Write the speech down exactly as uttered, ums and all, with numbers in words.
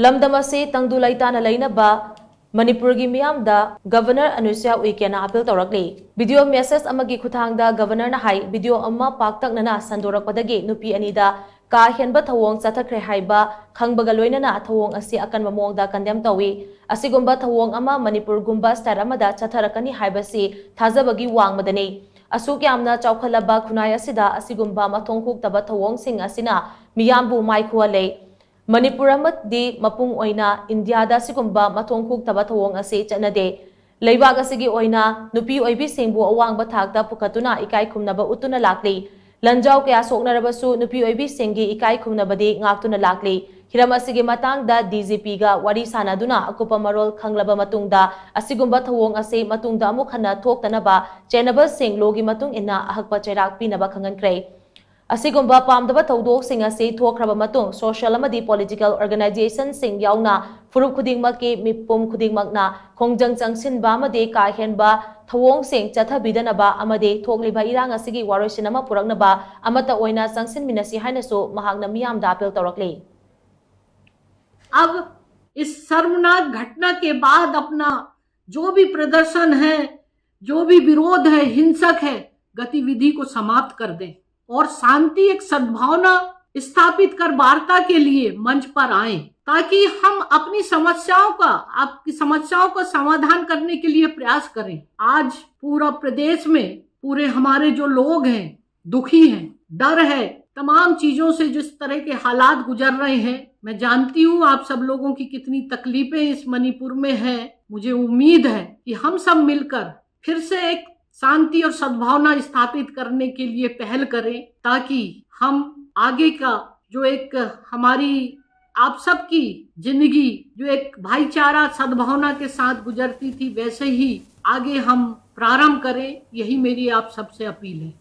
ꯂꯝꯗꯝ ꯑꯁꯤ ꯇꯪꯗꯨ ꯂꯩꯇꯥꯅ ꯂꯩꯅꯕ ꯃꯅꯤꯄꯨꯔꯒꯤ ꯃꯤꯌꯥꯝꯗ ꯒꯕꯔꯅꯔ ꯑꯅꯨꯁ꯭ꯌꯥ ꯎꯏꯀꯦꯅ ꯑꯄꯤꯜ ꯇꯧꯔꯛꯂꯤ꯫ ꯚꯤꯗꯤꯑꯣ ꯃꯦꯁꯦꯖ ꯑꯃꯒꯤ ꯈꯨꯠꯊꯥꯡꯗ ꯒꯕꯔꯅꯔꯅ ꯍꯥꯏ, ꯚꯤꯗꯤꯑꯣ ꯑꯃ ꯄꯥꯛꯇꯛꯅꯅ ꯁꯟꯗꯣꯔꯛꯄꯗꯒꯤ ꯅꯨꯄꯤ ꯑꯅꯤꯗ ꯀꯥ ꯍꯦꯟꯕ ꯊꯧꯑꯣꯡ ꯆꯠꯊꯈ꯭ꯔꯦ ꯍꯥꯏꯕ ꯈꯪꯕꯒ ꯂꯣꯏꯅꯅ ꯊꯧꯑꯣꯡ ꯑꯁꯤ ꯑꯀꯟꯕ ꯃꯑꯣꯡꯗ ꯀꯟꯗꯦꯝ ꯇꯧꯏ꯫ ꯑꯁꯤꯒꯨꯝꯕ ꯊꯧꯑꯣꯡ ꯑꯃ ꯃꯅꯤꯄꯨꯔꯒꯨꯝꯕ ꯁ꯭ꯇꯦꯠ ꯑꯃꯗ ꯆꯠꯊꯔꯛꯀꯅꯤ ꯍꯥꯏꯕꯁꯤ ꯊꯥꯖꯕꯒꯤ ꯋꯥꯡꯃꯗꯅꯤ꯫ ꯑꯁꯨꯛ ꯌꯥꯝꯅ ꯆꯥꯎꯈꯠꯂꯕ ꯈꯨꯟꯅꯥꯏ ꯑꯁꯤꯗ ꯑꯁꯤꯒꯨꯝꯕ ꯃꯊꯣꯡ ꯍꯨꯛꯇꯕ ꯊꯧꯑꯣꯡꯁꯤꯡ ꯑꯁꯤꯅ ꯃꯤꯌꯥꯝꯕꯨ ꯃꯥꯏꯈꯨꯍꯜꯂꯦ꯫ ꯃꯅꯤꯄꯨꯔ ꯑꯃꯗꯤ ꯃꯄꯨꯡ ꯑꯣꯏꯅ ꯏꯟꯗꯤꯌꯥꯗ ꯑꯁꯤꯒꯨꯝꯕ ꯃꯊꯣꯡ ꯍꯨꯛꯇꯕ ꯊꯧꯑꯣꯡ ꯑꯁꯤ ꯆꯠꯅꯗꯦ꯫ ꯂꯩꯕꯥꯛ ꯑꯁꯤꯒꯤ ꯑꯣꯏꯅ ꯅꯨꯄꯤ ꯑꯣꯏꯕꯤꯁꯤꯡꯕꯨ ꯑꯋꯥꯡꯕ ꯊꯥꯛꯇ ꯄꯨꯈꯠꯇꯨꯅ ꯏꯀꯥꯏ ꯈꯨꯝꯅꯕ ꯎꯠꯇꯨꯅ ꯂꯥꯛꯂꯤ꯫ ꯂꯟꯖꯥꯎ ꯀꯌꯥ ꯁꯣꯛꯅꯔꯕꯁꯨ ꯅꯨꯄꯤ ꯑꯣꯏꯕꯤꯁꯤꯡꯒꯤ ꯏꯀꯥꯏ ꯈꯨꯝꯅꯕꯗꯤ ꯉꯥꯛꯇꯨꯅ ꯂꯥꯛꯂꯤ꯫ ꯍꯤꯔꯝ ꯑꯁꯤꯒꯤ ꯃꯇꯥꯡꯗ ꯗꯤ ꯖꯤ ꯄꯤꯒ ꯋꯥꯔꯤ ꯁꯥꯅꯗꯨꯅ ꯑꯀꯨꯞꯄ ꯃꯔꯣꯜ ꯈꯪꯂꯕ ꯃꯇꯨꯡꯗ ꯑꯁꯤꯒꯨꯝꯕ ꯊꯧꯑꯣꯡ ꯑꯁꯤ ꯃꯇꯨꯡꯗ ꯑꯃꯨꯛ ꯍꯟꯅ ꯊꯣꯛꯇꯅꯕ ꯆꯦꯟꯅꯕꯁꯤꯡ ꯂꯣꯒꯤ ꯃꯇꯨꯡ ꯏꯟꯅ ꯑꯍꯛꯄ ꯆꯩꯔꯥꯛ ꯄꯤꯅꯕ ꯈꯪꯍꯟꯈ꯭ꯔꯦ꯫ ꯑꯁꯤꯒꯨꯝꯕ ꯄꯥꯝꯗꯕ ꯊꯧꯗꯣꯛꯁꯤꯡ ꯑꯁꯤ ꯊꯣꯛꯈ꯭ꯔꯕ ꯃꯇꯨꯡ ꯁꯣꯁꯤꯌꯦꯜ ꯑꯃꯗꯤ ꯄꯣꯂꯤꯇꯤꯀꯦꯜ ꯑꯣꯔꯒꯅꯥꯏꯖꯦꯁꯟꯁꯤꯡ ꯌꯥꯎꯅ ꯐꯨꯔꯨꯞ ꯈꯨꯗꯤꯡꯃꯛꯀꯤ ꯃꯤꯄꯨꯝ ꯈꯨꯗꯤꯡꯃꯛꯅ ꯈꯣꯡꯖꯪ ꯆꯪꯁꯤꯟꯕ ꯑꯃꯗꯤ ꯀꯥ ꯍꯦꯟꯕ ꯊꯧꯑꯣꯡꯁꯤꯡ ꯆꯠꯊꯕꯤꯗꯅꯕ ꯑꯃꯗꯤ ꯊꯣꯛꯂꯤꯕ ꯏꯔꯥꯡ ꯑꯁꯤꯒꯤ ꯋꯥꯔꯣꯏꯁꯤꯟ ꯑꯃ ꯄꯨꯔꯛꯅꯕ ꯑꯃꯠꯇ ꯑꯣꯏꯅ ꯆꯪꯁꯤꯟꯃꯤꯟꯅꯁꯤ ꯍꯥꯏꯅꯁꯨ ꯃꯍꯥꯛꯅ ꯃꯤꯌꯥꯝꯗ ꯑꯄꯤꯜ ꯇꯧꯔꯛꯂꯤ꯫ अब इस शर्मनाक घटना के बाद अपना जो भी प्रदर्शन है, जो भी विरोध है, हिंसक है, गतिविधि को समाप्त कर दें और शांति, एक सद्भावना स्थापित कर वार्ता के लिए मंच पर आए, ताकि हम अपनी समस्याओं का, आपकी समस्याओं का समाधान करने के लिए प्रयास करें। आज पूरा प्रदेश में पूरे हमारे जो लोग हैं, दुखी हैं, डर है, तमाम चीजों से जिस तरह के हालात गुजर रहे हैं, मैं जानती हूँ आप सब लोगों की कितनी तकलीफें इस मणिपुर में है। मुझे उम्मीद है कि हम सब मिलकर फिर से एक शांति और सद्भावना स्थापित करने के लिए पहल करें, ताकि हम आगे का जो एक हमारी आप सबकी जिंदगी जो एक भाईचारा सद्भावना के साथ गुजरती थी, वैसे ही आगे हम प्रारंभ करें। यही मेरी आप सबसे अपील है।